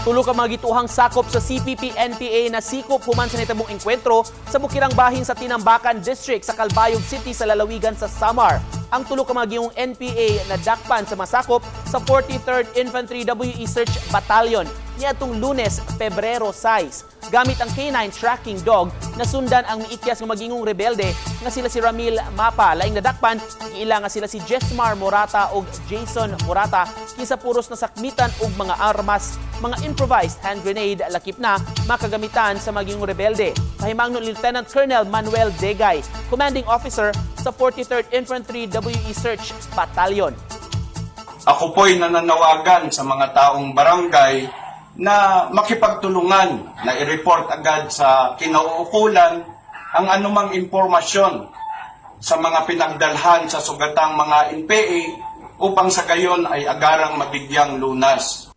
Tulo ka mga gituohang sakop sa CPP-NPA nasikop human sa nahitabong engkwentro sa bukirang bahin sa Tinambacan District sa Calbayog City sa lalawigan sa Samar. Ang tulo ka mga gihong NPA nadakpan sa masakop sa 43rd Infantry WE Search Battalion niadtong Lunes, Pebrero 6. Gamit ang K9 tracking dog, nasundan ang miikyas nga magingong rebelde nga sila si Ramil Mapa. Laing nadakpan, giila nga sila si Jesmar Morata ug Jason Morata, kinsa puros nasakmitan og mga armas, mga improvised hand grenade, lakip na makagamitan sa magingong rebelde. Pahimangno ni Lieutenant Colonel Manuel Degay, commanding officer sa 43rd Infantry WE Search Battalion. Ako po'y nananawagan sa mga taong barangay na makipagtulungan na i-report agad sa kinauukulan ang anumang impormasyon sa mga pinagdalhan sa sugatang mga NPA upang sa gayon ay agarang mabigyang lunas.